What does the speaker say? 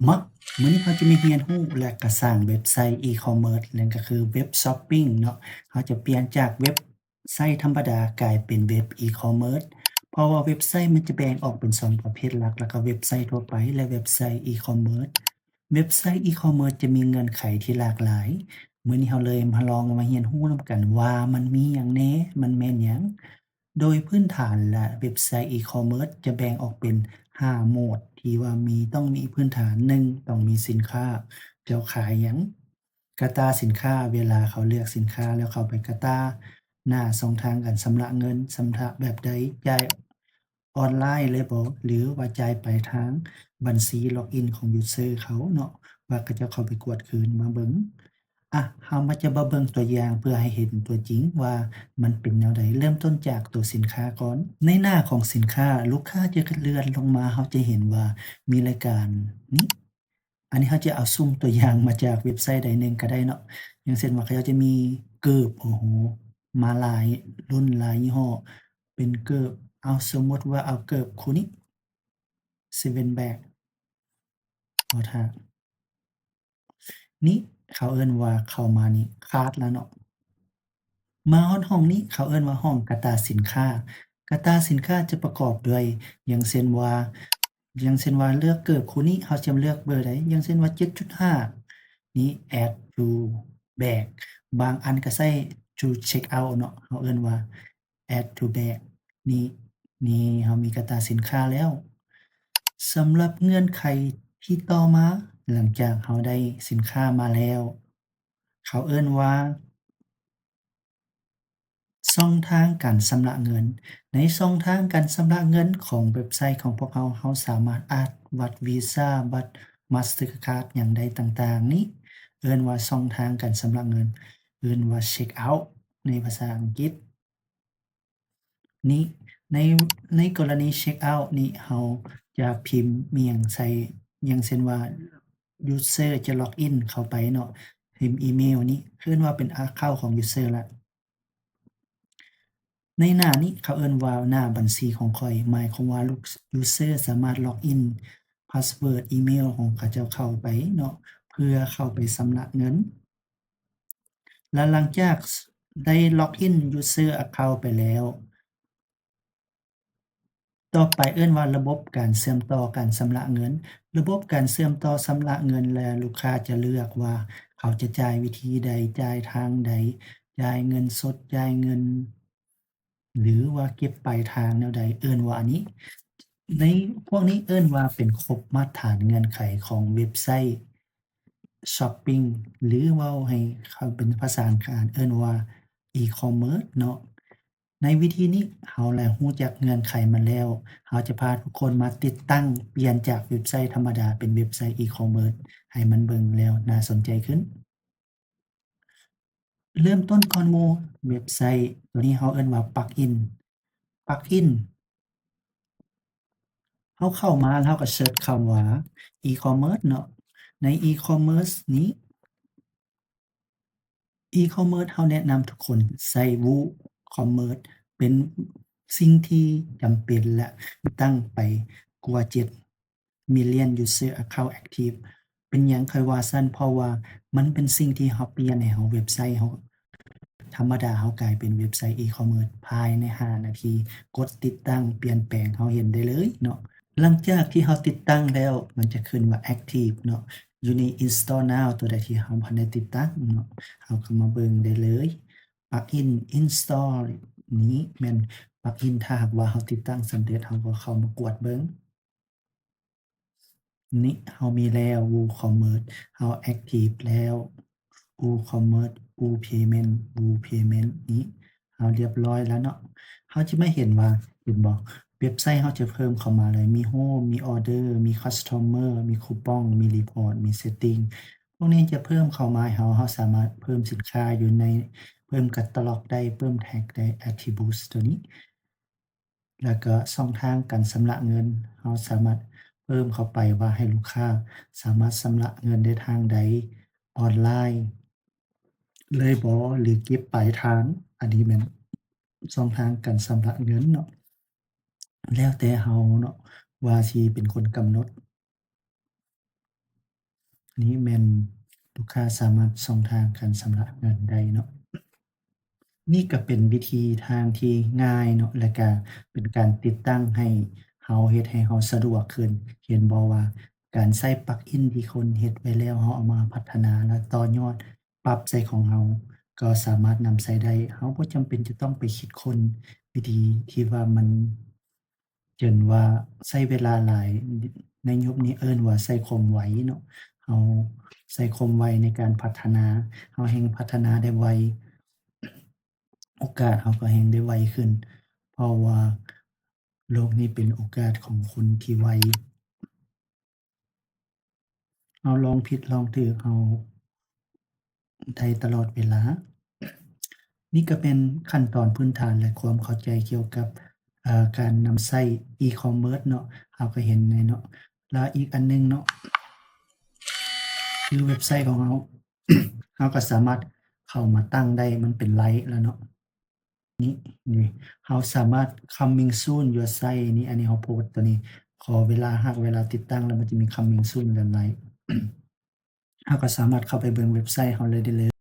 ເນາະ ມື້ນີ້ເຮົາຈະມາຮຽນຮູ້ ແລະ ກະສ້າງເວັບໄຊອີຄອມເມີສ ນັ້ນກະຄືເວັບຊັອບປິງເນາະ. ເຮົາຈະປ່ຽນຈາກເວັບໄຊທຳມະດາກາຍເປັນເວັບອີຄອມເມີສ ເພາະວ່າເວັບໄຊມັນຈະແບ່ງອອກເປັນສອງປະເພດຫຼັກ ແລ້ວກະເວັບໄຊທົ່ວໄປ ແລະ ເວັບໄຊອີຄອມເມີສ. ເວັບໄຊອີຄອມເມີສຈະມີເງື່ອນໄຂທີ່ຫຼາກຫຼາຍ. ມື້ນີ້ເຮົາເລີຍມາລອງມາຮຽນຮູ້ນຳກັນວ່າມັນມີຫຍັງແດ່ ມັນແມ່ນຫຍັງ. ໂດຍພື້ນຖານລະ ເວັບໄຊອີຄອມເມີສຈະແບ່ງອອກເປັນຫ້າໂໝດທີ່ວ່າມີ ຕ້ອງມີພື້ນຖານ. ໜຶ່ງ ຕ້ອງມີສິນຄ້າ ເຈົ້າຂາຍຫຍັງ, ກະຕ່າສິນຄ້າ ເວລາເຂົາເລືອກສິນຄ້າແລ້ວເຂົ້າໄປກະຕ່າ, ໜ້າຊ່ອງທາງການຊຳລະເງິນ ຊຳລະແບບໃດ, ຈ່າຍອອນລາຍເລີຍບໍ່ ຫຼືວ່າຈ່າຍປາຍທາງ ບັນຊີລັອກອິນຂອງຢູເຊີເຂົາເນາະ ວ່າເຂົາເຈົ້າເຂົ້າໄປກວດຄືນມາເບິ່ງ. ອະ ເຮົາມາຈະມາເບິ່ງຕົວຢ່າງເພື່ອໃຫ້ເຫັນຕົວຈິງວ່າມັນເປັນແນວໃດ. ເລີ່ມຕົ້ນຈາກໂຕສິນຄ້າກ່ອນ. ໃນໜ້າຂອງສິນຄ້າ ລູກຄ້າຈະເລື່ອນລົງມາ ເຮົາຈະເຫັນວ່າມີລາຍການນີ້. ອັນນີ້ເຮົາຈະເອົາຊຸ່ມຕົວຢ່າງມາຈາກເວັບໄຊໃດໜຶ່ງກະໄດ້ເນາະ. ຢ່າງເຊັ່ນວ່າເຂົາເຈົ້າຈະມີເກີບ ໂອ້ໂຫ ມາຫຼາຍລຸ້ນຫຼາຍຍີ່ຫໍ້ ເປັນເກີບ ເອົາ ສົມມຸດວ່າເອົາເກີບຄູ່ນີ້ ເຊເວັນແບັກ ເອົາຖ້າ ນີ້ເຂົາເອີ້ນວ່າເຂົ້າມານີ້ຄາດລະເນາະ. ມາຮອດຫ້ອງນີ້ເຂົາເອີ້ນວ່າຫ້ອງກະຕ່າສິນຄ້າ. ກະຕ່າສິນຄ້າຈະປະກອບດ້ວຍ ຢ່າງເຊັ່ນວ່າ ຢ່າງເຊັ່ນວ່າເລືອກເກີບຄູ່ນີ້ ເຮົາຈະເລືອກເບີໃດ? ຢ່າງເຊັ່ນວ່າເຈັດຈຸດຫ້າ ນີ້ add to bag ບາງອັນກະໃຊ້ to check out ເນາະ ເຮົາເອີ້ນວ່າ add to bag ນີ້ ນີ້ເຮົາມີກະຕ່າສິນຄ້າແລ້ວ. ສຳລັບເງື່ອນໄຂທີ່ຕໍ່ມາ ຫຼັງຈາກເຮົາໄດ້ສິນຄ້າມາແລ້ວ ເຂົາເອີ້ນວ່າ ຊ່ອງທາງການຊຳລະເງິນ. ໃນຊ່ອງທາງການຊຳລະເງິນຂອງເວັບໄຊຂອງພວກເຮົາ ເຮົາສາມາດອາດບັດວີຊາ ບັດມາສເຕີຄາດ ຫຍັງໃດຕ່າງໆ ນີ້ເອີ້ນວ່າຊ່ອງທາງການຊຳລະເງິນ ເອີ້ນວ່າ checkout ໃນພາສາອັງກິດ. ນີ້ ໃນ ໃນກໍລະນີ checkout ນີ້ ເຮົາຈະພິມອີ່ຫຍັງໃສ່ ຢ່າງເຊັ່ນວ່າ user ຈະ login ເຂົ້າໄປເນາະ ພິມອີເມວນີ້ ເອີ້ນວ່າເປັນ account ຂອງ user ລະ. ໃນໜ້ານີ້ເຂົາເອີ້ນວ່າໜ້າບັນຊີຂອງຂ້ອຍ ໝາຍຄວາມວ່າ user ສາມາດ login password ອີເມວຂອງເຂົາເຈົ້າເຂົ້າໄປເນາະ ເພື່ອເຂົ້າໄປຊຳລະເງິນ. ແລະ ຫຼັງຈາກໄດ້ login user account ໄປແລ້ວ ຕໍ່ໄປເອີ້ນວ່າລະບົບການເຊື່ອມຕໍ່ການຊຳລະເງິນ. ລະບົບການເຊື່ອມຕໍ່ຊຳລະເງິນ ແລະ ລູກຄ້າຈະເລືອກວ່າເຂົາຈະຈ່າຍວິທີໃດ, ຈ່າຍທາງໃດ, ຈ່າຍເງິນສົດ, ຈ່າຍເງິນ ຫຼືວ່າເກັບປາຍທາງແນວໃດ ເອີ້ນວ່າອັນນີ້. ໃນພວກນີ້ເອີ້ນວ່າເປັນຄົບມາດຖານເງື່ອນໄຂຂອງເວັບໄຊຊັອບປິງ ຫຼືເວົ້າໃຫ້ເປັນພາສາການເອີ້ນວ່າອີຄອມເມີສເນາະ. ໃນວິທີນີ້ເຮົາລະຮູ້ຈັກເງື່ອນໄຂມັນແລ້ວ, ເຮົາຈະພາທຸກຄົນມາຕິດຕັ້ງ ປ່ຽນຈາກເວັບໄຊທຳມະດາເປັນເວັບໄຊອີຄອມເມີສ ໃຫ້ມັນເບິ່ງແລ້ວໜ້າສົນໃຈຂຶ້ນ. ເລີ່ມຕົ້ນກ່ອນໝູ່ ເວັບໄຊໂຕນີ້ເຮົາເອີ້ນວ່າ plugin plugin ເຮົາເຂົ້າມາແລ້ວເຮົາກໍເສີດຄຳວ່າ e-commerce ເນາະ. ໃນ e-commerce ນີ້ e-commerce ເຮົາແນະນຳທຸກຄົນໃຊ້ WooCommerce ເປັນສິ່ງທີ່ຈຳເປັນ ແລະ ຕິດຕັ້ງໄປກວ່າເຈັດ million user account active. ເປັນຫຍັງຂ້ອຍວ່າຊັ້ນ? ເພາະວ່າມັນເປັນສິ່ງທີ່ເຮົາປ່ຽນໃຫ້ເຮົາເວັບໄຊເຮົາທຳມະດາ ເຮົາກາຍເປັນເວັບໄຊ e-commerce ພາຍໃນຫ້ານາທີ. ກົດຕິດຕັ້ງປ່ຽນແປງ ເຮົາເຫັນໄດ້ເລີຍເນາະ. ຫຼັງຈາກທີ່ເຮົາຕິດຕັ້ງແລ້ວ ມັນຈະຂຶ້ນວ່າ active ເນາະ. You need install now ຕົວໃດທີ່ເຮົາບໍ່ໄດ້ຕິດຕັ້ງເນາະ ເຮົາກໍມາເບິ່ງໄດ້ເລີຍ. Plugin install ນີ້ແມ່ນ plugin ຖ້າຫາກວ່າເຮົາຕິດຕັ້ງສຳເລັດ ເຮົາກໍເຂົ້າມາກວດເບິ່ງ. ນີ້ເຮົາມີແລ້ວ WooCommerce ເຮົາ active ແລ້ວ WooCommerce WooPayment WooPayment ນີ້ເຮົາລຽບຮ້ອຍແລ້ວເນາະ. ເຮົາຈະມາເຫັນວ່າ ເຫັນບໍ່ ເວັບໄຊເຮົາຈະເພີ່ມເຂົ້າມາເລີຍ ມີ Home ມີ Order ມີ Customer ມີ Coupon ມີ Report ມີ Setting ພວກນີ້ຈະເພີ່ມເຂົ້າມາໃຫ້ເຮົາ ເຮົາສາມາດເພີ່ມສິນຄ້າຢູ່ໃນ ເພີ່ມ Catalog ໄດ້ ເພີ່ມ Tag ໄດ້ Attributes ຕົວນີ້ ແລ້ວກໍຊ່ອງທາງການຊຳລະເງິນ ເຮົາສາມາດເພີ່ມເຂົ້າໄປວ່າໃຫ້ລູກຄ້າສາມາດຊຳລະເງິນໄດ້ທາງໃດ ອອນລາຍເລີຍບໍ່ ຫຼືເກັບປາຍທາງ. ອັນນີ້ແມ່ນຊ່ອງທາງການຊຳລະເງິນເນາະ ແລ້ວແຕ່ເຮົາເນາະ ວ່າຊິເປັນຄົນກຳນົດ. ນີ້ແມ່ນລູກຄ້າສາມາດຊ່ອງທາງການຊຳລະເງິນໄດ້ເນາະ. ນີ້ກໍເປັນວິທີທາງທີ່ງ່າຍເນາະ ແລະກະເປັນການຕິດຕັ້ງໃຫ້ເຮົາ ເຮັດໃຫ້ເຮົາສະດວກຂຶ້ນ. ເຫັນບໍ່ວ່າການໃຊ້ປລັກອິນທີ່ຄົນເຮັດໄວ້ແລ້ວ ເຮົາເອົາມາພັດທະນາ ແລະຕໍ່ຍອດປັບໃສ່ຂອງເຮົາ ກໍສາມາດນຳໃຊ້ໄດ້. ເຮົາບໍ່ຈຳເປັນຈະຕ້ອງໄປຄິດຄົ້ນວິທີທີ່ວ່າມັນ ຈົນວ່າໃຊ້ເວລາຫຼາຍ. ໃນຍຸກນີ້ເອີ້ນວ່າໃຊ້ຄວາມໄວເນາະ, ເຮົາໃຊ້ຄວາມໄວໃນການພັດທະນາ, ເຮົາແຮ່ງພັດທະນາໄດ້ໄວ, ໂອກາດເຮົາກໍແຮ່ງໄດ້ໄວຂຶ້ນ, ເພາະວ່າໂລກນີ້ເປັນໂອກາດຂອງຄົນທີ່ໄວ. ເຮົາລອງຜິດລອງຖືກ ເຮົາໄດ້ຕະຫຼອດເວລາ. ນີ້ກໍເປັນຂັ້ນຕອນພື້ນຖານ ແລະ ຄວາມເຂົ້າໃຈກ່ຽວກັບ ເອີ ການນຳໃຊ້ອີຄອມເມີສເນາະ, ເຮົາກໍເຫັນແລ້ວເນາະ. ແລ້ວອີກອັນໜຶ່ງເນາະ ຄືເວັບໄຊຂອງເຮົາ, ເຮົາກໍສາມາດເຂົ້າມາຕັ້ງໄດ້, ມັນເປັນໄລແລ້ວເນາະ. ນີ້ ນີ້ ເຮົາສາມາດ coming soon your site ນີ້ ອັນນີ້ເຮົາໂພສຕົວນີ້ ຂໍເວລາ ຫາກເວລາຕິດຕັ້ງແລ້ວ ມັນຈະມີ coming soon ແລ້ວໄລ. ເຮົາກໍສາມາດເຂົ້າໄປເບິ່ງເວັບໄຊເຮົາເລີຍໄດ້ເລີຍ.